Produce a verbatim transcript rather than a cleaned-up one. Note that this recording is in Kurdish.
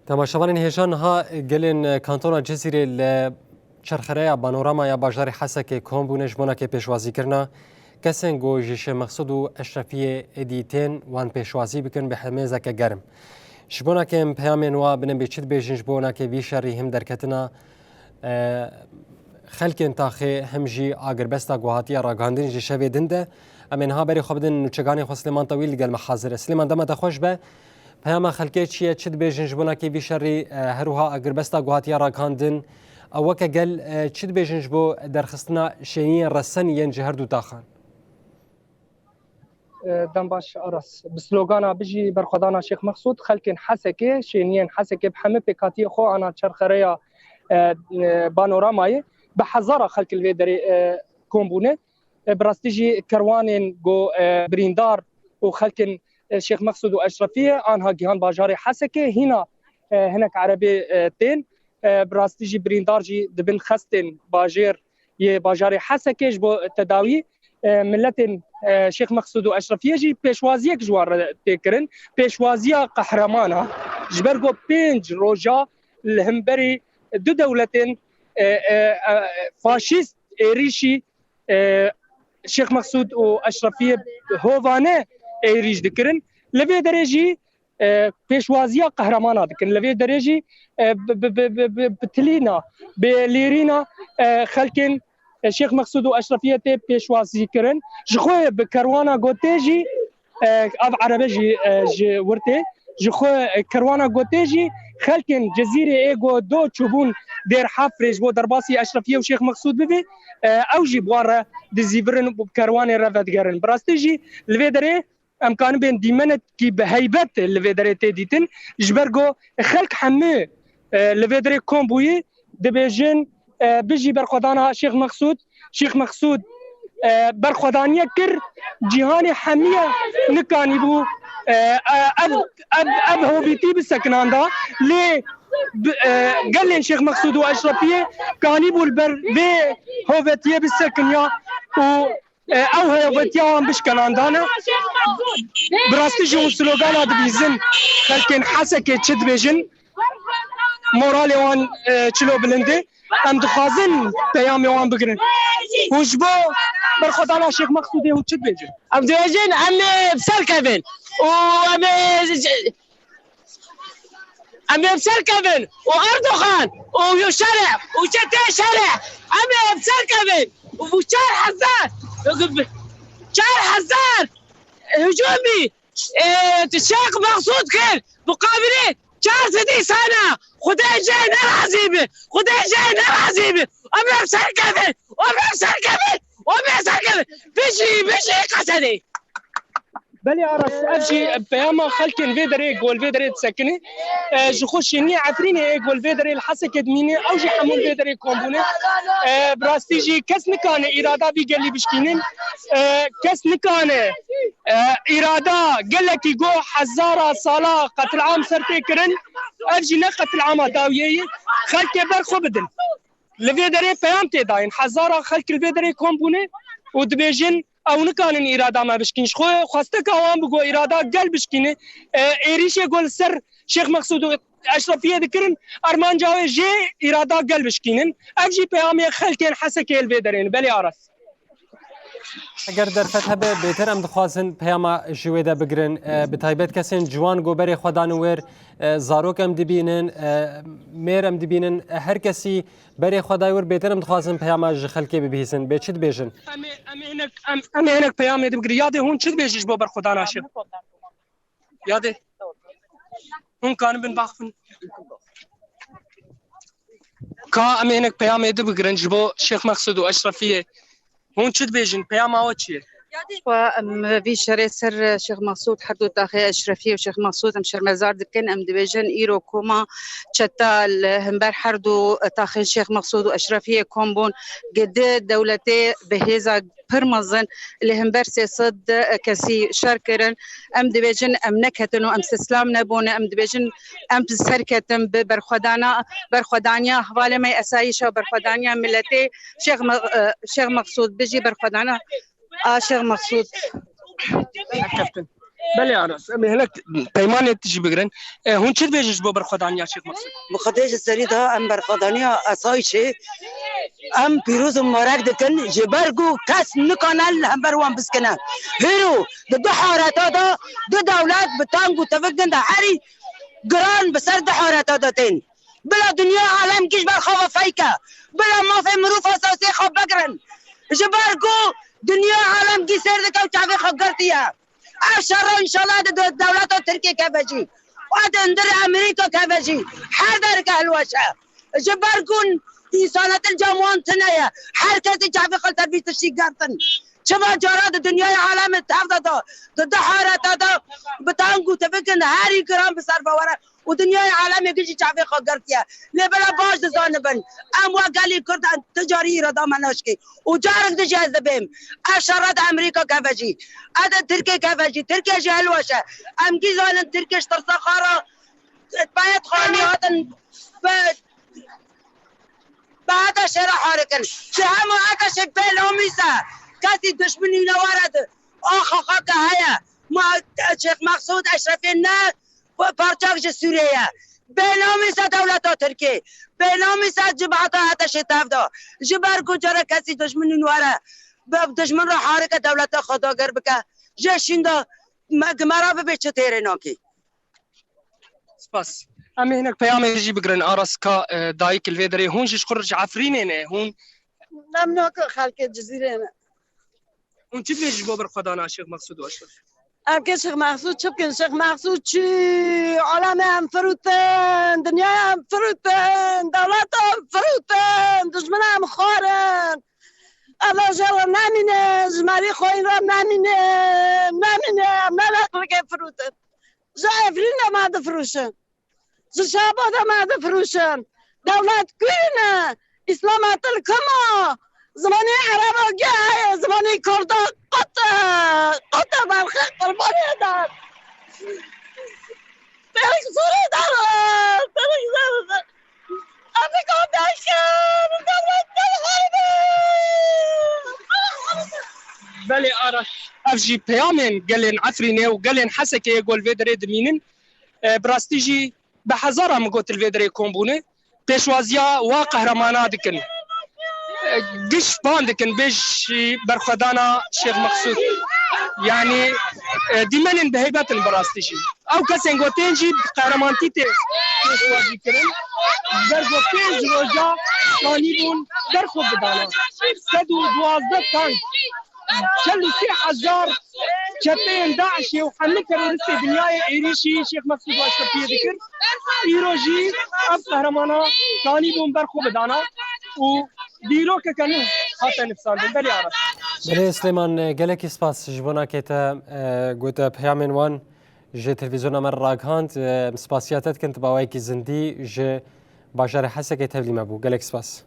Temaşevanên hêja, niha gelên kantona Cizîrê li çerxereya Banorama ya bajarê Hesekê kom bûne ji bona ke pêşwazîkirina kesên ku ji Şêx Mexsûd û Eşrefiyê êdî tên wan pêşwazî bikin bi hemêzeke germ. Ji bona ke em peyamên wa binin bê çi dibêjin ji bona ke vî şerî him derketina, e, xelkên taxê him jî agirbesta ku hatiye ragihandin ji şevê din de. Em ê niha berê xwe bidin nûçeganê xwe Silêman Tewîl li gel me hazir e. Silêman, dema te xweş be. Peyama xelkê çi ye? Çi dibêjin ji bona kê vî şerî, e, her wiha agirbesta ku hatiye ragihandin? Ew weke gel, e, çi dibêjin ji bo derxistina şêniyên resen yên ji her du taxan? E, dem baş Aras. Bi slogana Bijî berxwedana Şêx Mexsûd, xelkên Hesekê, şêniyên Hesekê bi hemî pêkhatiyê xwe ana çerxereya, e, e, Banoramayê bi hezara xelk li vê derê, e, kom bûne. E, bi rastî jî kerwanên ku, e, birîndar û xelkên, e, Şêx Mexsûd û Eşrefiyê anha gihan bajarê Hesekê hîna, e, hinek erebê, e, tên. E, bi rastî jî birîndar jî di bin xestên bajêr yê bajarê Hesekê ji bo tedawî, e, miletên, e, Şêx Mexsûd û Eşrefiyê jî pêşwaziyek ji wan re tê kirin. Pêşwaziya qehreman e. Ji ber ku pênc roja li hemberî du dewletên, e, e, e, faşîst êrîşî, e, Şêx Mexsûd û Eşrefiyê hovane êrîş dikirin. Li vê derê jî, e, pêşwaziya qehramana dikin. Li vê derê jî, e, bi, bi, bi, bi, bi, bi tilîna, bi lêrîna, e, xelkên, e, Şêx Mexsûd û Eşrefiyê tê pêşwazî kirin. Ji xwe bi kerwana gotê jî, e, ev erebe jî, e, ji wir tê. Ji xwe, e, kerwana gotê jî xelkên Cizîrê ê ku do çûbûn Dêr Hefrê ji bo derbasî Eşrefiyê û Şêx Mexsûd bibê, e, ew jî bi wan re dizîvirin û bi kerwanê re vedigerin. Bi rastî jî li vê derê em kanibên dîmenekî bi heybet li vê derê tê dîtin, ji ber ku xelk hemû, e, li vê derê kom bûyî, dibêjin, e, Bijî berxwedana Şêx Mexsûd. Şêx Mexsûd, e, berxwedaniyek kir, cîhanê hemiye nikanîbû, e, e, ev, ev, ev hovîtî bisekinanda. Lê bi, e, gelên Şêx Mexsûd û Eşrefiyê kanîbû li ber vê hovetiye bisekiniya û, e, ew hovetiya wan bişkenandane. Bi rastî jî hûn slogana dibîzin, xelkên Hesekê çi dibêjin, moralê wan, e, çilo bilind e. Em dixwazin peyamê wan bigirin. Hûn ji bo berxwedana Şêx Mexsûdê hûn çi dibêjin? Em dibêjin, em ê bi ser kevin û em ê, em ê bi ser kevin û Erdogan û şerê û çetê şerê, em ê bi ser kevin û bu çar hezar, çar hezar hücumî, e, Şêx Mexsûd kir muqabilê çar sedî sana. Xwedê jê nerazî bi. Xwedê jê nerazî bi. Em ê bi ser kevin. Em ê bi ser kevin. Em ê bi ser kevin. Bijî, bijî Qesedê. Belê Aras, ev jî peyama xelkên vê derê, ku li vê derê disekine. E, ji xwe şêniyê Efrînê ê ku li vê derê li Hesekê dimîne, ew jî hemû li vê derê kom bûne. E, bi rastî jî kes nikane îrada vî gelî bişkînin. E, kes nikane, e, îrada gelekî ku hezara sala qetilam ser tê kirin, ev jî ne qetilama dawiyê ye. Xelkê ber xwe bidin. Li vê derê peyam tê dayîn. Hezara xelk li vê derê kom bûne û dibêjin, ew nikanin îrada me bişkîn. Ji xwe xwesteka wan bû ku îrada gel bişkîne. E, êrîşê ku li ser Şêx Mexsûd û Eşrefiyê dikirin, armanca wê jê îrada gel bişkînin. Ev jî peyamê xelkên Hesekê li vê derê ne. Belê Aras. Eger derfet hebe, bêtir em dixwazin peyama ji wê de bigirin. E, bi taybet kesên ciwan ku berê xwe dane wir, e, zarok em dibînin, e, mêr em dibînin, e, her kesî berê xwe dayê wir, bêtir em dixwazin peyama ji xelkê bibihîzin. Bê çi dibêjin? Em ê, em ê hinek, em, em ê hinek peyamê dibigrin. Yadê hûn çi dibêjin ji bo berxwedana Şêx? Yadê. Hûn kanibin baxfin. Ka em ê hinek peyamê dibigrin ji bo Şêx Mexsûd û Eşrefiyê. Hûn çi dibêjin? Peyama we çi ye? Xwe em vî şerê ser Şêx Mexsûd, her du taxê Eşrefiyê û Şêx Mexsûd em şermezar dikin. Em dibêjin îro koma çeta li hember her du taxên Şêx Mexsûd û Eşrefiyê kom bûn. Gidi dewletê bi hêza pir mezin li hember sê sed kesî şer kirin. Em dibêjin em neketin û em sislam nebûne. Em dibêjin em serketin bi berxwedana, berxwedaniya hevalê me yê esayîşa, berxwedaniya miletê Şêx Me-, e, Şêx Mexsûd. Bijî berxwedana a Şêx Mexsûd. Belê Aras, em ê hinek peymanê tijî bigirin. E, hûn çi dibêjin ji bo berxwedaniya Şêx Meqsûd? Bi Xwedê ji serî de em berxwedaniya asayişê em pîroz û mibarek dikin, ji ber ku kes nikane li hember wan biskine. Hêro di du hareta de du dewlet bi tang û tevikin de herî giran bi ser du hareta de tên. Bila dinya alem gî ji ber xwe ve feyke. Bila mafê mirov esasê xwe bigirin. Ji ber ku dinya alem gî sêr dike û çavê xwe girtiye. Ev şerra înşallah di de-, dewleta Tirkiyê keve jî. Û di hundirê Amerîka keve jî. Her dereke hilweş e. Ji ber ku însanetin cem wan tune ye. Her kesî çavê xwe li ser vî tiştî girtin. Çima cara di dinyayê alemê tev de da, di du hareta de bi tang û tevikin herî giran bi ser ve were. û dinyayê alemê gişî çavê xwe girtiye. Lê bila baş dizanibin, em wek gelî Kurd em ti carî îrada me naşkê. Û carek di jî ez dibêm, ev şerre di Amerîka keve jî, ez di Tirkê keve jî, Tirkiye jî hilweş e. Em gî zanin Tirkiye ji tirsa xwe re, bayet xanî hatin bi, bi ateşê re harikin. Ji hemû ateşê bêlamîs e. Kesî dişminî ne were di. Axa xwe ke heye. Ma Şêx Mexsûd Eşrefê ne Parçak ji Sûriyê ye. Bênamî se dewleta Tirkê. Bênamî se cibata ateşê tev da. Ji ber ku cara kesî dijmin nûn were, bi dijmin re harike dewleta xwe dagir bike. Ji şînda me, gi me re bibe çi têrê nakî. Spas. Em ê hinek peyamê jî bigirin. Araska, e, dayik li vê derê. Hûn jî ji xwe re ji Efrînê ne. Hûn Em naka xelkê Cizîrê ne. Hûn çi dibêjin ji bo berxwedana Şêx Mexsûd û Eşref? Em kê Şêx Mexsûd çi bikin? Şêx Mexsûd çi? Alemê em firutin, dinyaya em firutin, dewleta em firutin, dijmina em xwarin. Em ji re nemîne, ji merî xweyî re nemîne, nemîne, em ne li xelkê firutin. Ji Efrîn de me difirûşin. Ji Şaba de me difirûşin. Dewlet ku ne? Îslam etil kima? Zimanê Ereba ge heye, zimanê Kurda qet e, qet e, berxê qurbanê de. Pêrik zûrê de, pêrik zûrê de. Em dikan derxin, dewlet derxin. Belê Araş, ev jî peyamên gelên Efrînê û gelên Hesekê ye ku li vê derê dimînin. E, bi rastî jî bi hezaran min got li vê derê kom bûne. Pêşwaziya wa qehremana dikin. E, giş ban dikin, bêj jî berxwedana Şêx Mexsûd. Yanî, e, dîmenên bi heybet in bi rastî jî. Ew kesên ku tên jî bi qehremantî tê pêşwazî kirin. Ji ber ku pênc roja tanî bûn ber xwe bidana. Sed û duwazdeh tank, çel û sê hezar çeteyên DAIŞê û hemî teroristê dinyayê êrîşî Şêx Mexsûd Eşrefiyê dikir. Îro jî ev qehremana tanî bûn ber xwe bidana û dîrokeke nû hate nivîsandin. Belê Aras. Belê Silêman, gelekî spas ji bo nakê te, e, gote peyamên wan ji televîzyona me re ragihand. E, em spasiya te dikin, tu bi awayekî zindî ji bajarê Hesekê tevlî me bû. Gelek spas.